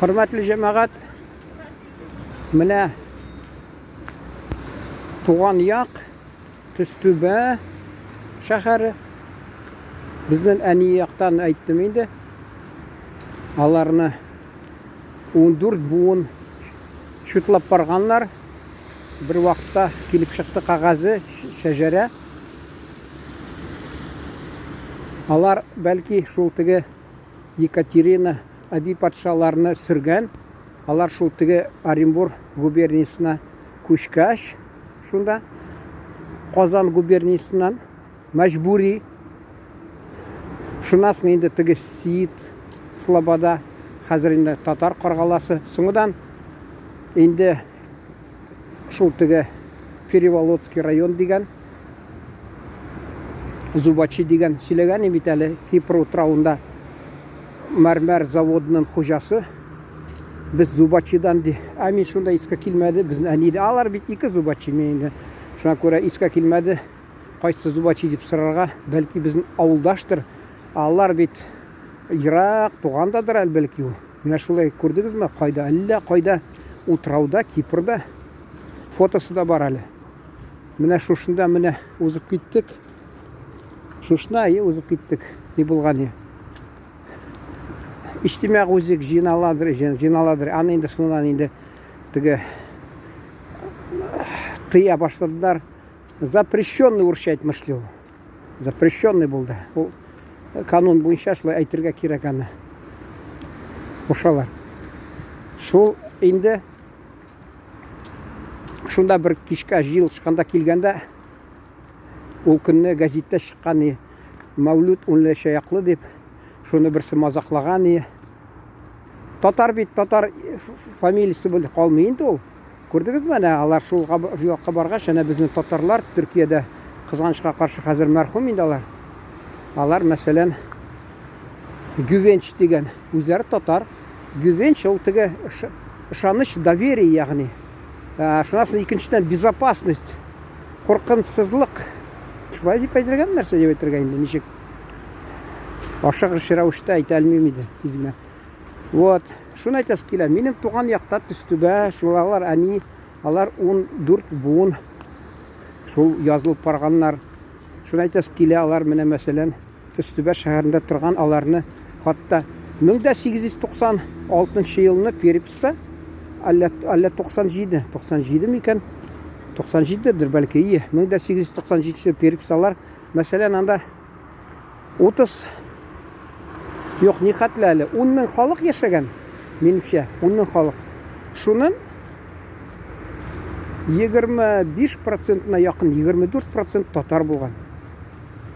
Хөрмәтле җәмәгать, менә туган як, Төстүбә шәһәре. Безнең әни яктан әйттем инде. Аларны 14 буын чутлап барганнар. Бер вакытта килеп чыкты кәгазе, шәҗәрә. Алар бәлки шул теге Екатерина әби патшаларны сөргән. Алар шул теге Оренбур губерниясенә күчкәч, шунда Казан губерниясеннән мәҗбүри. Шуннан соң инде теге Сиит Слобода, хәзер инде татар каргаласы. Соңыдан инде шул теге Переволоцкий район дигән Зубачи дигән сөйләгән бит әле Кипр утравында мәрмәр заводының хуҗасы. Без Зубачидан ди. Ә мин шунда искә килмәде. Безнең әни дә алар бит ике Зубачи мин инде. Шуңа күрә искә килмәде. Кайсы Зубачи дип сорарга, бәлки безнең авылдаштыр. Алар бит ерак тугандадыр әле бәлки ул. Менә шулай күрдегезме, кайда? Әллә кайда утрауда, Кипрда. Фотосы да бар әле. Менә шушында менә узып киттек. Шушына и узып киттек. Ни булган я? Иҗтимагый үзек җыйналадыр, җыйналадыр. Аны инде шуннан инде теге тыя башладылар. Запрещенный урысча әйтмешли ул. Запрещенный булды. Ул канун буенча шулай әйтергә кирәк аны. Кушалар. Шул инде шунда бер кичкә җыелышканда килгәндә ул көнне гәзиттә чыккан и Мәүлүд унләчаяклы дип шуны берсе мазаклаган и татар бит татар фамилиясе булды калмый инде ул. Күрдегезме әнә алар шул якка баргач әнә безнең татарлар Төркиядә кызганычка каршы хәзер мәрхүм инде алар. Алар мәсәлән Гүвенч дигән үзләре татар. Гүвенч ул теге ышаныч, доверие ягъни. Шуннан соң икенчедән безопасность, куркынсызлык. Шулай дип әйтергә нәрсә дип әйтергә инде ничек? Ашыгыч рәвештә әйтә алмыйм инде тиз генә. Вот. Шуны әйтәсе килә. Минем туган якта Төстүбә, шулалар әни, алар 14 буын шул язылып барганнар. Шуны әйтәсе килә, алар менә мәсәлән Төстүбә шәһәрендә торган аларны хатта 1896 елны переписта әллә әллә 97, 97 микән? 97дер бәлки, ие, 1897 переписалар, мәсәлән, анда 30 Юк, ни хәтле әле. 10 мең халык яшәгән, минемчә, 10 мең халык. Шунын 25 процентына якын, 24 процент татар булган.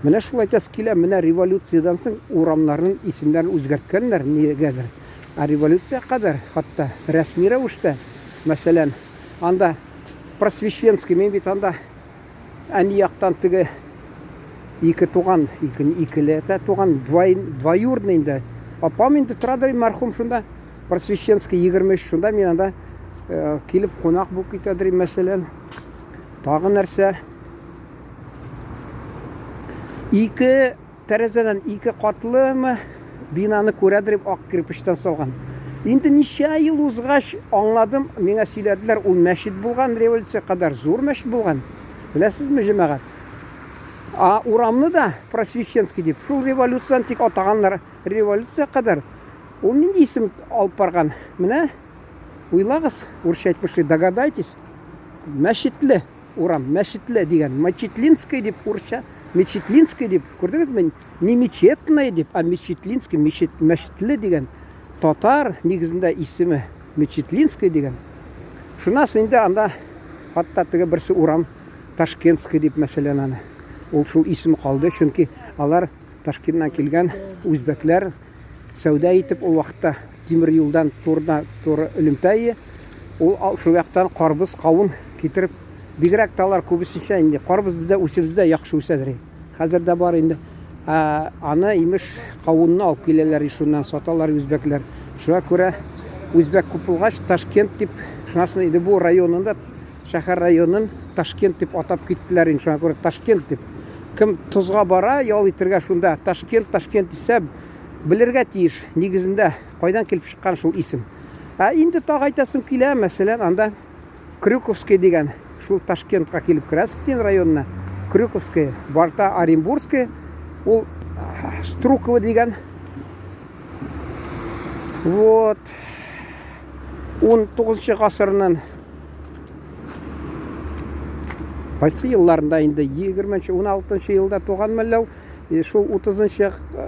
Менә шул әйтәсе килә, менә революциядән соң урамнарның исемнәрен үзгәрткәннәр нигәдер. Ә революция кадәр, хатта рәсми рәвештә, мәсәлән, анда Просвещенский, мин бит анда Әни яктан теге ике туган, ике, икеләтә туган, двоюродный инде. Апам инде торадыр мәрхүм шунда. Просвещенский 23 шунда мин анда э, килеп кунак булып китәдер, мәсәлән. Тагы нәрсә? Ике Тәрәзәдән ике катлымы бинаны күрәдер дип ак кирпечтән салган. Инде ничә ел узгач аңладым, миңа сөйләделәр, ул мәчет булган, революция кадәр зур мәчет булган. Беләсезме, җәмәгать? А урамны да Просвещенский дип, шул революциядән тик атаганнар, революция кадәр. Ул нинди исем алып барган? Менә уйлагыз, урысча әйтмешли, догадайтесь. Мәчетле. Урам, Мәчетле дигән, Мечетлинский дип урысча, Мечетлинский дип, күрдегезме? Не мечетный дип, а Мечетлинский, мечет, мәчетле дигән татар нигезендә исеме Мечетлинский дигән. Шуннан соң инде анда хатта теге берсе урам Ташкентский дип мәсәлән аны. Ул шул исем калды, чөнки алар Ташкенттан килгән үзбәкләр сәүдә итеп ул вакытта тимер юлдан турына туры элемтә ие. Ул шул яктан карбыз, кавын китереп, бигрәк тә алар күбесенчә инде карбыз бездә үсебездә яхшы үсәдер. Хәзер дә бар инде. Ә, аны имеш кавынны алып киләләр, шуннан саталар үзбәкләр. Шуңа күрә үзбәк күп булгач, Ташкент дип, шунасын инде бу районында шәһәр районын Ташкент дип атап киттеләр инде, шуңа күрә Ташкент дип. Кем тозга бара, ял итергә шунда Ташкент, Ташкент дисә, белергә тиеш, нигезендә кайдан килеп чыккан шул исем. Ә инде тагы әйтәсем килә, мәсәлән, анда Крюковский дигән, шул Ташкентка килеп керәсез син районына, Крюковский, барта Оренбургский, ул Струково дигән. Вот. 19 гасырның кайсы елларында инде 20 16 елда туган мәлләү шул 30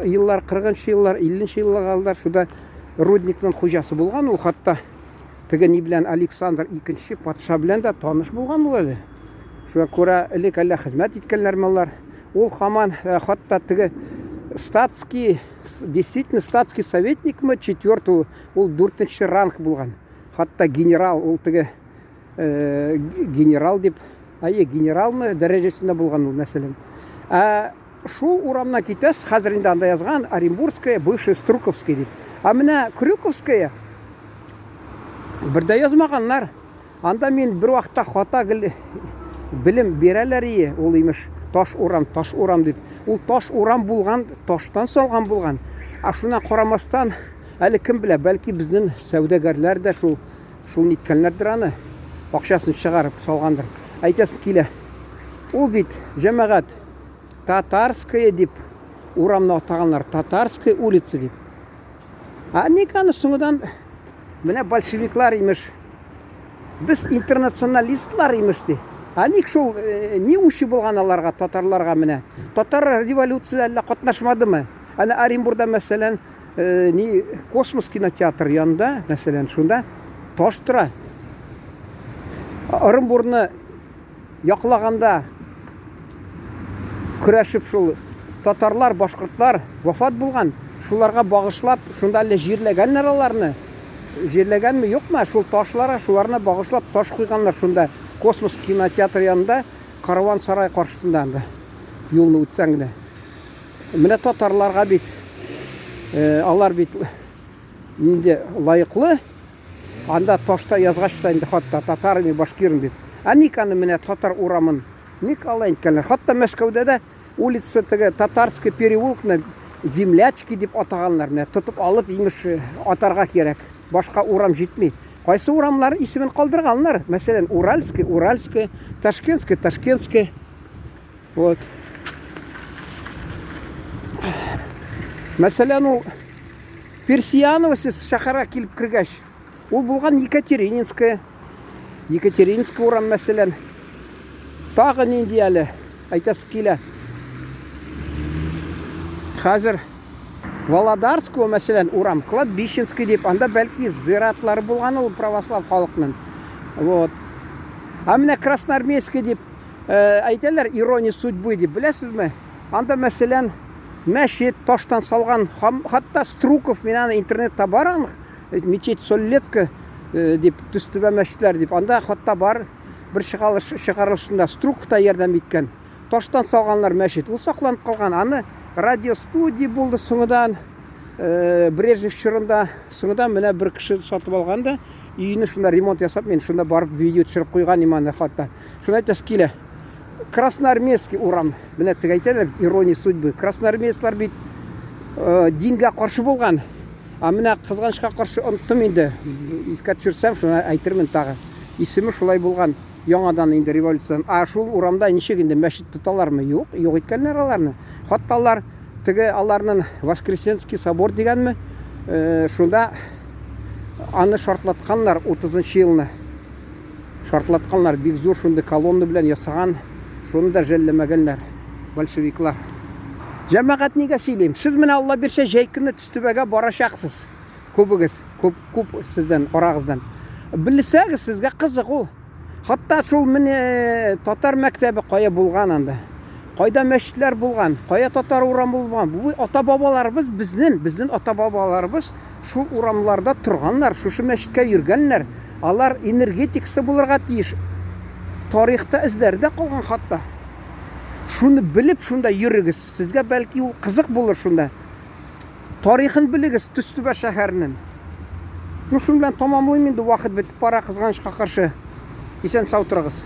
еллар 40 еллар 50 еллар шуда рудникның хуҗасы булган ул хатта теге ни белән Александр икенче патша белән дә таныш булган ул әле. Шуңа күрә элек әллә хезмәт иткәннәрме алар. Ул хаман э, хатта теге статский, действительно статский советникмы, четвертого, ул дүртенче ранг булган. Хатта генерал, ул теге э, генерал дип, әйе, генералмы дәрәҗәсендә булган ул, мәсәлән. Ә Шул урамнан китәсез, хәзер инде анда язган Оренбургская, бывшая Струковская дип. Ә менә Крюковская бер дә язмаганнар. Анда мин бер вакытта хата гел белем бирәләр ие, ул имеш таш урам, таш урам дип. Ул таш урам булган, таштан салган булган. Ә шуна карамастан, әле кем белә, бәлки безнең сәүдәгәрләр дә шул шул ниткәннәрдер аны, акчасын чыгарып салгандыр. Әйтәсе килә. Ул бит, җәмәгать, Татарская дип урамны атаганнар, Татарская улица дип. Ә ник аны соңыдан менә большевиклар имеш, без интернационалистлар имеш ди. Ә ник шул э, ни үче булган аларга, татарларга менә? Татар революция әллә катнашмадымы? Әнә Оренбурда, мәсәлән, э, ни Космос кинотеатр янында, мәсәлән, шунда таш тора. Оренбурны яклаганда көрәшеп шул татарлар, башкортлар вафат булган, шуларга багышлап, шунда әллә җирләгәннәр аларны. Җирләгәнме, юкмы, шул ташлара, шуларына багышлап таш куйганнар шунда. Космос кинотеатры янында, Караван сарай каршысында анда. Юлны үтсәң дә. Менә татарларга бит, э, алар бит инде лаеклы. Анда ташта язгач та инде хатта татарами, башкирами дип. Ә ник аны менә татар урамын ник алай иткәннәр? Хатта Мәскәүдә дә улица теге Татарский переулокны Землячки дип атаганнар. Менә тотып алып, имеш, атарга кирәк. Башка урам җитми. Кайсы урамнар исемен калдырганнар? Мәсәлән, Уральский, Уральский, Ташкентский, Ташкентский. Вот. Мәсәлән, ул Персиянова сез шәһәргә килеп кергәч, ул булган Екатерининская. Екатерининская урам, мәсәлән. Тагы нинди әле? Әйтәсе килә. Хәзер Володарского, мәсәлән, урам, кладбищенский дип, анда бәлки зиратлары булган ул православ халыкның. Вот. Ә менә Красноармейский дип э, әйтәләр, ирония судьбы дип, беләсезме? Анда, мәсәлән, мәчет таштан салган, хатта Струков, мин аны интернетта бар аның, э, мечеть Соллецка э, дип, Төстүбә мәчетләр дип, анда хатта бар бер чыгарылыш, чыгарылышында Струков та ярдәм иткән. Таштан салганнар мәчет, ул сакланып калган. Аны радиостудия булды соңыдан, э, Брежнев чорында, соңыдан менә бер кеше сатып алган да, өйне шунда ремонт ясап, мин шунда барып видео төшереп куйган идем аны хатта. Шуны әйтәсе килә. Красноармейский урам. Менә теге әйтәләр, ирония судьбы. Красноармейцлар бит э, дингә каршы булган. Ә менә кызганычка каршы оныттым инде. Искә төшерсәм, шуны әйтермен тагы. Исеме шулай булган. Яңадан инде революциядән. А шул урамда ничек инде мәчет тоталармы? Юк, юк иткәннәр аларны. Хатта алар теге аларның Воскресенский собор дигәнме? Э, шунда аны шартлатканнар 30 елны. Шартлатканнар, бик зур шундый колонна белән ясаган, шуны да жәлләмәгәннәр большевиклар. Җәмәгать нигә сөйлим? Сез менә Алла бирсә җәй көне Төстүбәгә барачаксыз. Күбегез, күп, күп сездән, арагыздан. Белсәгез, сезгә кызык ул. Хатта шул менә татар мәктәбе кая булган анда. Кайда мәчетләр булган, кая татар урамы булган. Бу ата-бабаларыбыз безнең, безнең ата-бабаларыбыз Шул урамларда торганнар, шушы мәчеткә йөргәннәр. Алар энергетикасы булырга тиеш. Тарихта эзләре дә калган хатта. Шуны белеп шунда йөрегез. Сезгә бәлки ул кызык булыр шунда. Тарихын белегез Төстүбә шәһәренең. Ну, шуның белән тамамлыйм инде, вакыт бетеп бара, кызганычка каршы. Исән сау торыгыз.